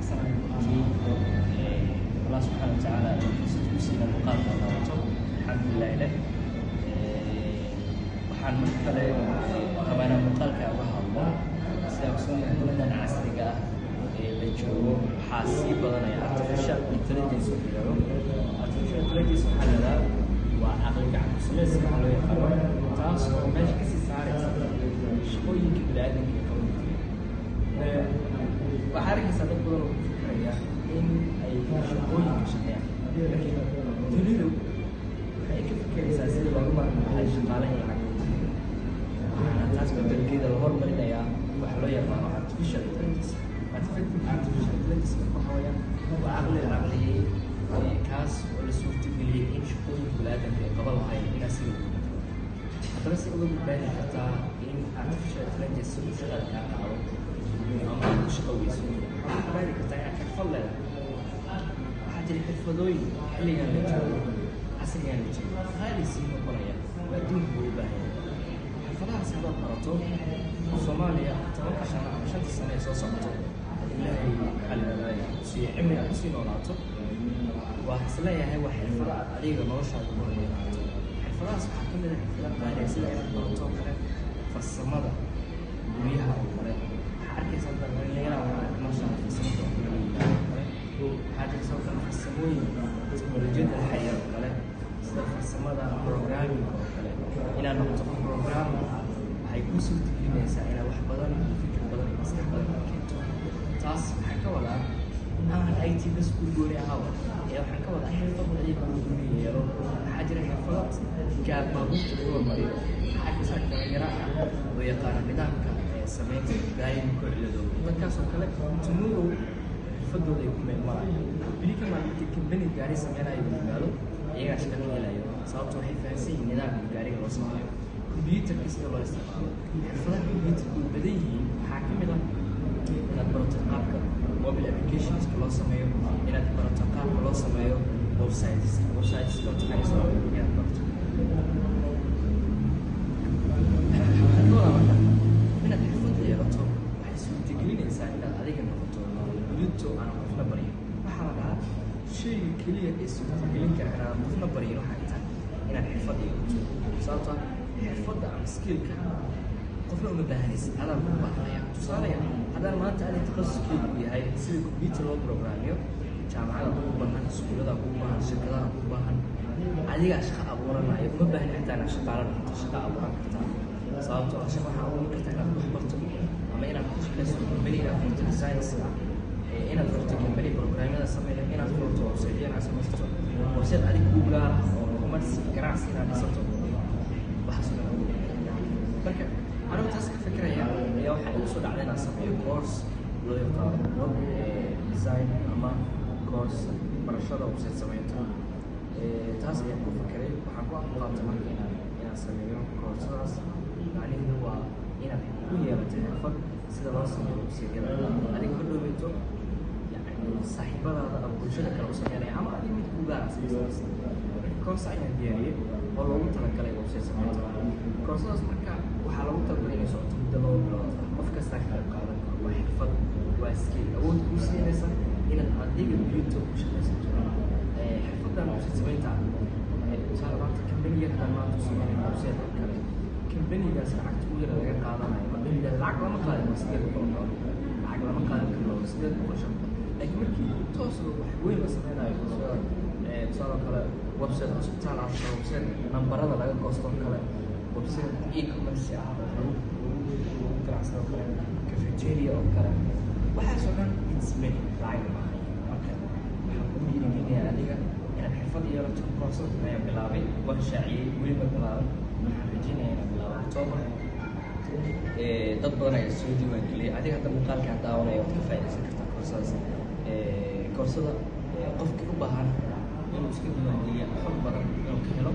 Faraxsanahay runtii Allah subxaana wa tacaala inuu fursad ku siina muuqaalka daawato. Alxamdulilah leh. Waxaan mar kale rabaa inaan muuqaalka uga hadlo. Sidaan ogsoonahay, dunidan casriga ah ee la joogo waxaa sii badanaya artificial intelligence. Wax yidhahdo artificial intelligence waxaa la yidhahdaa waa caqli gacan ku samayska waxa loo yaqaano, taas oo meesha kasii saaraysa shaqooyinka bini'aadamka ay qaban jireen. Waxaa arkaysaa dad badan oo ku fikiraya in ay shaqooyinka shaqeeyaan, laakiin dunidu waxay ka fikiraysaa sidii looga maarmi lahay shaqaalaha lacag. Waxaana taas bedelkeeda la hormarinayaa waxa loo yaqaano artificial intelligence. Artificial intelligence waxa weeyaan waa caqli la caqliyey, kaas oo la suurtageliyey in shaqooyinka bini'aadamka ay qaban lahayn in asiga lagu bedelo. Haddaba, si uga badbaadi kartaa in artificial intelligence uu shaqada kaa qaado ama aad ku shaqo weyso? Waxaad ku badbaadi kartaa inaad xirfad leedahay. Waxaa jira xirfadooyin xilligan la joogo, casrigan la joogo, qaali sii noqonaya oo adduunka uu u baahan yahay. Xirfadahaas haddaad barato, Soomaaliya 10-ka sano ama 5-ta sano ee soo socoto, Ilaahay maxaa la yidhahdaa siiyo cimri aad kusii noolaato, waa is leeyahay waa xirfado aad adiga noloshaada ku horumarin karto. Xirfadahaas waxaa ka mid ah xirfado qaaliya, sida inaad barato oo kale farsamada guryaha oo kale. Waxaa arkaysaa dhalinyarada masha Allah farsamada oo kale oo kale. Waxaa jira sidoo kale farsamooyin teknolojiyadda la xiriira oo kale, sida farsamada programming oo kale. Inaad noqoto qof programmer ah waxay kuu suurtagelinaysaa inaad wax badan iyo fikir badan iyo maskax badan aad keento. Taas waxaan ka wadaa maahan IT bas ku gooni ahawa ee waxaan ka wadaa xirfad adiga kuu gooni yeelo. Waxaa jira xirfado gaar baabuurta lagu hormariyo. Waxaa arkaysaa dhalinyaro ah oo yaqaana nidaamka samaynta gaariga ku ciladoobo. Dadkaas oo kale tomorrow xirfadooda ay ku meel marayaan. Bili ka maalintii company gaari sameynayo uu yimaado, iyagaa shaqa ka helayo, sababto waxay fahansan yihiin nidaamka gaariga loo sameeyo, computerka sida loo isticmaalo. Xirfadaha computerka way badan yihiin. Waxaa ka mid ah inaad barato qaabka mobile applicationska loo sameeyo, inaad barato qaabka loo sameeyo websites, websiteska taqaanayso inaad barato. Waxaan ka wadaa marka, inaad xirfad yeelato waxay suurtagelinaysaa inaad adiga noqoto berito aan qofna baryin. Waxaa la dhahaa shayga keliya ee suurtagelin kara inaan qofna baryin waxay tahay inaad xirfad yeelato, sababtoo ah xirfadda ama skillka qofna uma baahanaysid, adaa lagu baahanaya. Tusaale, haddaan maanta ani takhasuskeygu yahay sida computer loo programmiyo, jaamacada kugu baahan, iskuullada kugu baahan, shirkadaha kugu baahan, adigaa shaqo abuuranaya. Uma baahni xitaa inaad shaqaalo noqoto, shaqo abuuran kartaa, sababtoo ah shaqo waxaa abuuran kartaa inaad wax barto ama inaad ku shaqayso company, inaad furto designs ah, inaad furto company programyada sameeyo, inaad furto website, inaad samaysato website adig kuu gaar ah oo commerce, ganacsi inaad dhisato. Waxaas oo dhan abuuran kartaa. Marka anigoo taas ka fikiraya ayaa waxaa igu soo dhacday inaan sameeyo course loo yaqaano web design ama course barashada website samaynta. Taas ayaan ku fikiray. Waxaan ku qaatay marka inaan sameeyo koorsadaas. Macnaheedu waa inaad ku yeelato xirfad sida loo sameeyo website-yada, adiga hodhoweyto yani saaxiibadaada ama bulshada kale u sameynaya ama adiga mid kuu gaara samaysanaysa. Marka koorso ayaan diyaariyey oo loogu talagalay website samaynta. Koorsadaas marka waxaa loogu talagalay inay socoto muddo 2 bilood ah. Qof kastaa ka qayb qaadan karo. Waa xirfad, waa skill awood kuu siinaysa inaad adiga berito ku shaqaysato. Xirfadan website samaynta, tusaale, maanta company yar haddaan maanta u sameynayno website oo kale, companygaas lacagta ugu yara laga qaadanayo marka lacag lama qaadin waa $800. Lacag lama qaadan karo waa 800, 500. Laakiin markii toos wax weyn la sameynayo, sida tusaale oo kale website hospital ah, website nambarada laga goosto oo kale, website e-commerce ah oo lagu ganacsado oo kale, cafeteria oo kale, waxaas oo dhan it's many lacag maaha. Marka waxaan ku dhiirigelinayaa adiga inaad xirfad yeelato. Koorsada ayaan bilaabay, waan shaaciyey, weli ma bilaabay. Waxaan rajeynayaa inaan bilaabo October. Dad badan ayaa soo diiwaan geliyay. Adiga hadda muuqaalkaan daawanaya waad ka faa'iidaysan kartaa koorsadaas. Koorsada qofkii u baahan inuu iska diiwaan geliya, xog badan inuu ka helo,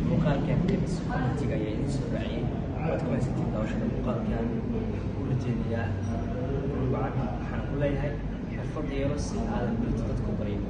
muuqaalkan qaybtiisa commentiga ayaa idiin soo raaciyey. Waad ku haysatiin daawashada muuqaalkan. Waxaan ku rajeynayaa guul wacan. Waxaan ku leeyahay xirfad yeelo si aadan berito dadku baryin.